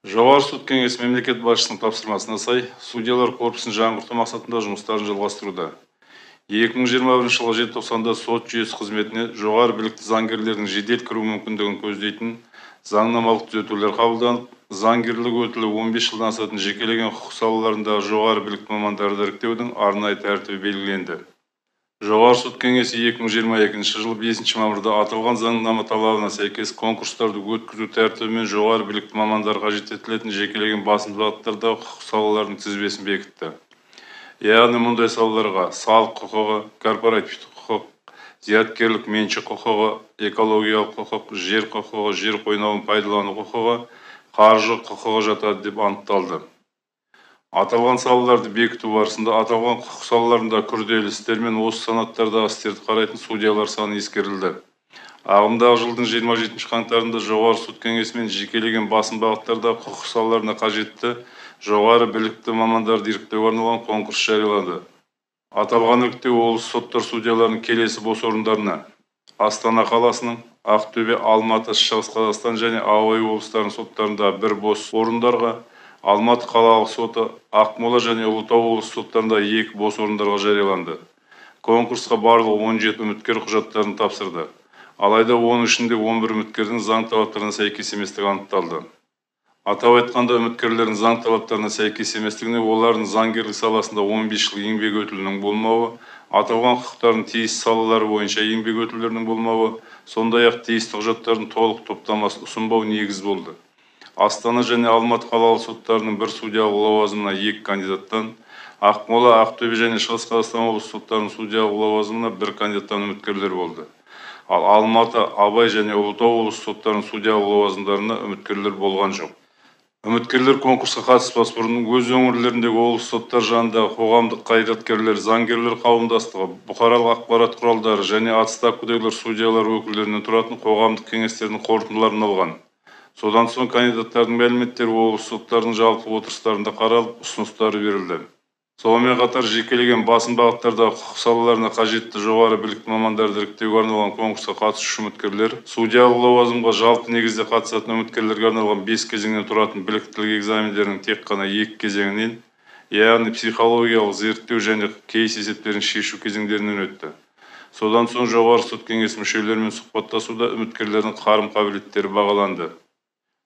Жоғары сот кеңесі мемлекет басшысының тапсырмасына сай судьялар корпусын жаңғырту мақсатында жұмыстарын жалғастыруда. 2021 жылғы желтоқсанда сот жүйесі қызметіне жоғары білікті заңгерлердің жедел кіру мүмкіндігін көздейтін заңнамалық түзетулер қабылданып, заңгерлік өтілі 15 жылдан асатын жекелеген құқық салаларындағы жоғары білікті мамандарды іріктеудің арнайы тәртібі белгіленді. Жоғары сот кеңесі 2022 жылы 5 мамырда аталған заңнама талабына сәйкес конкурстарды өткізу тәртібімен жоғары білікті мамандар қажет етілетін жекелеген басым бағыттардағы құқық салаларының тізбесін бекітті. Яғни мұндай салаларға салық құқығы, корпоративтік құқық, зияткерлік меншік құқығы, экологиялық құқық, жер құқығы, жер қойнауын пайдалану құқығы, қаржы құқығы жатады деп анықталды. Аталған салаларды бекіту барысында аталған құқық салаларында күрделі істер мен осы санаттардағы істерді қарайтын судьялар саны ескерілді. Ағымдағы жылдың 27 қаңтарында Жоғары сот кеңесімен жекелеген басым бағыттарда құқық салаларына қажетті жоғары білікті мамандарды іріктеуге арналған конкурс жарияланды. Аталған іріктеу облыс соттар судьяларының келесі бос орындарына: Астана қаласының, Ақтөбе, Алматы, Шығыс Қазақстан және Абай облыстарының соттарында бір бос орындарға, Алматы қалалық соты, Ақмола және Ұлытау облысы соттарында 2 бос орындарға жарияланды. Конкурсқа барлығы 17 үміткер құжаттарын тапсырды. Алайда оның ішінде 11 үміткердің заң талаптарына сәйкес еместігі анықталды. Атап айтқанда, үміткерлердің заң талаптарына сәйкес еместігіне олардың заңгерлік саласында 15 жыл еңбек өтілінің болмауы, аталған құқықтардың тиісті салалары бойынша еңбек өтілдерінің болмауы, сондай-ақ тиісті құжаттардың толық топтамасын ұсынбау негіз болды. Астана және Алматы қалалық соттарының бір судьялық лауазымына 2 кандидаттан, Ақмола, Ақтөбе және Шығыс Қазақстан облысы соттарының судьялық лауазымына 1 кандидаттан үміткерлер болды. Ал Алматы, Абай және Ұлытау облысы соттарының судьялық лауазымдарына үміткерлер болған жоқ. Үміткерлер конкурсқа қатыспас бұрын өз өңірлеріндегі облыс соттар жанындағы қоғамдық қайраткерлер, заңгерлер қауымдастығы, бұқаралық ақпарат құралдары және отставкадағылар судьялар өкілдерінен тұратын қоғамдық кеңестердің қорытындыларын алған. Содан соң кандидаттардың мәліметтері облыс соттарының жалпы отырыстарында қаралып, ұсыныстары берілді. Сонымен қатар жекелеген басым бағыттардағы құқық салаларына қажетті жоғары білікті мамандарды іріктеуге арналған конкурсқа қатысушы үміткерлер судьялық лауазымға жалпы негізде қатысатын үміткерлерге арналған 5 кезеңнен тұратын біліктілік экзамендерінің тек қана 2 кезеңінен, яғни психологиялық зерттеу және кейс есептерін шешу кезеңдерінен өтті. Содан соң Жоғары сот кеңесі мүшелерімен сұхбаттасуда үміткерлердің қарым-қабілеттері бағаланды.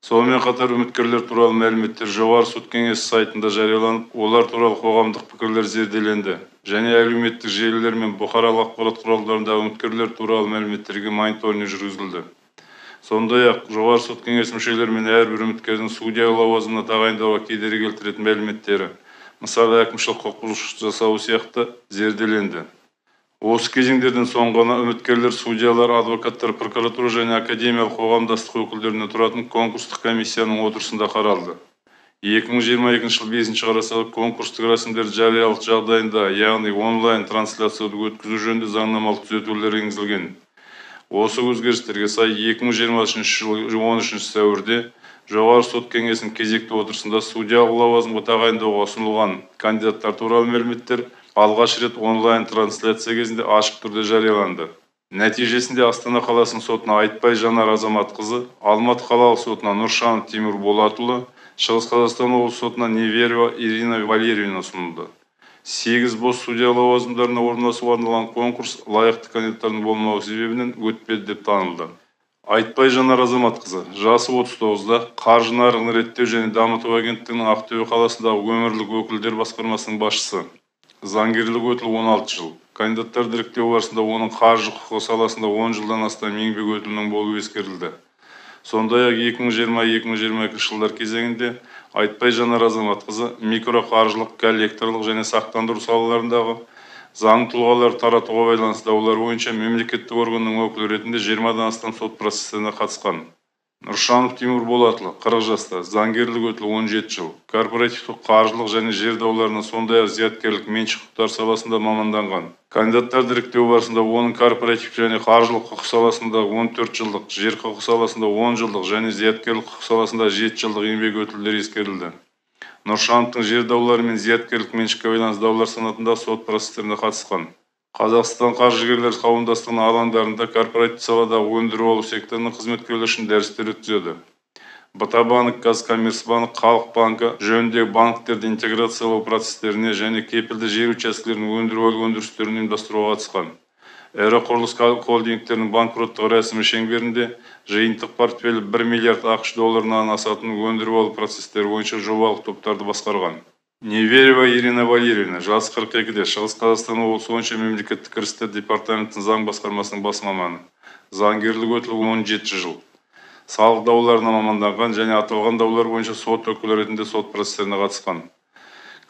Сонымен қатар үміткерлер туралы мәліметтер Жоғары сот кеңесі сайтында жарияланып, олар туралы қоғамдық пікірлер зерделенді және әлеуметтік желілер мен бұқаралық ақпарат құралдарындағы үміткерлер туралы мәліметтерге мониторинг жүргізілді. Сондай-ақ Жоғары сот кеңесі мүшелерімен әрбір үміткердің судья лауазымына тағайындауға кедергі келтіретін мәліметтері, мысалы әкімшілік құқық бұзушылық жасау сияқты зерделенді. Осы кезеңдерден соң ғана үміткерлер судьялар, адвокаттар, прокуратура және академиялық қоғамдастық өкілдерінен тұратын конкурстық комиссияның отырысында қаралды. 2022 жыл 5 қарашада конкурстық рәсімдер жариялық жағдайында, яғни онлайн трансляцияны өткізу жөнінде заңнамалық түзетулер енгізілген. Осы өзгерістерге сай 2023 жылы 13 сәуірде Жоғары сот кеңесінің кезекті отырысында судьялық лауазымға тағайындауға ұсынылған кандидаттар туралы мәліметтер алғаш рет онлайн трансляция кезінде ашық түрде жарияланды. Нәтижесінде Астана қаласының сотына Айтбай Жанар Азаматқызы, Алматы қалалық сотына Нұршанов Тимур Болатұлы, Шығыс Қазақстан облысы сотына Неверова Ирина Валерьевна ұсынылды. 8 бос судья лауазымдарына орналасуға арналған конкурс лайықты кандидаттардың болмауы себебінен өтпеді деп танылды. Айтбай Жанар Азаматқызы, жасы 39-да, қаржы нарығын реттеу және дамыту агенттігінің Ақтөбе қаласындағы өңірлік өкілдер басқармасының басшысы. Заңгерлік өтілі 16 жыл. Кандидаттарды іріктеу барысында оның қаржы құқығы саласында 10 жылдан астам еңбек өтілінің болуы ескерілді. Сондай-ақ 2020-2022 жылдар кезеңінде Айтбай Жанар Азаматқызы микроқаржылық, коллекторлық және сақтандыру салаларындағы заң тұлғалар таратуға байланысты даулар бойынша мемлекеттік органның өкілі ретінде 20-дан астам сот процестеріне қатысқан. Нұршанов Тимур Болатұлы, 40 жаста, заңгерлік өтілі 17 жыл, корпоративтік қаржылық және жер дауларына, сондай-ақ зияткерлік меншік құқықтары саласында маманданған. Кандидаттарды іріктеу барысында оның корпоративтік және қаржылық құқық саласында 14 жылдық, жер құқығы саласында 10 жылдық және зияткерлік құқық саласында 7 жылдық еңбек өтілдері ескерілді. Нұршановтың жер даулары мен зияткерлік меншікке байланысты даулар санатында сот процестеріне қатысқан. Қазақстан қаржыгерлер қауымдастығының алаңдарында корпоративті саладағы өндіріп алу секторының қызметкерлері үшін дәрістер өткізеді. БТА банк, Казкоммерцбанк, Халық банкі жөніндегі банктерді интеграциялау процестеріне және кепілді жер учаскелерін өндіріп алу өндірістерін ұйымдастыруға қатысқан. Ірі құрылыс холдингтерінің банкроттық рәсімі шеңберінде жиынтық портфелі 1 миллиард ақш долларынан асатын өндіріп алу процестері бойынша жобалық топтарды басқарған. Неверова Ирина Валерьевна, жасы 42-де, Шығыс Қазақстан облысы бойынша мемлекеттік кірістер департаментінің заң басқармасының бас маманы. Заңгерлік өтілі 17 жыл. Салық дауларына маманданған және аталған даулар бойынша сот өкілі ретінде сот процестеріне қатысқан.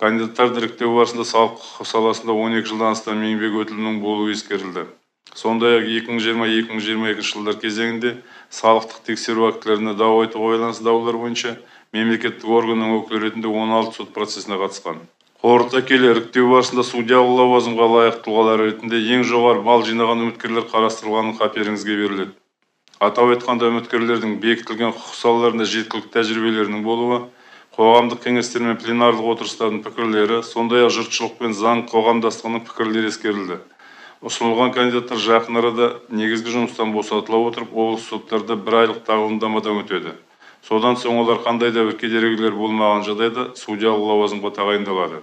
Кандидаттарды іріктеу барысында салық саласында 12 жылдан астам еңбек өтілінің болуы ескерілді. Сондай-ақ 2020-2022 жылдар кезеңінде салықтық тексеру актілеріне дау айтуға байланысты даулар бойынша мемлекеттік органның өкілі ретінде 16 сот процесіне қатысқан. Қорыта келе, іріктеу барысында судьялық лауазымға лайық тұлғалар ретінде ең жоғары балл жинаған үміткерлер қарастырылғаны қаперіңізге беріледі. Атап айтқанда, үміткерлердің бекітілген құқық салаларында жеткілікті тәжірибелерінің болуы, қоғамдық кеңестер мен пленарлық отырыстардың пікірлері, сондай-ақ жұртшылық пен заң қоғамдастығының пікірлері ескерілді. Ұсынылған кандидаттар жақын арада негізгі жұмыстан босатыла отырып, облыс соттарда бір айлық тағылымдамадан өтеді. Содан соң олар қандай да бір кедергілер болмаған жағдайда судьялық лауазымға тағайындалады.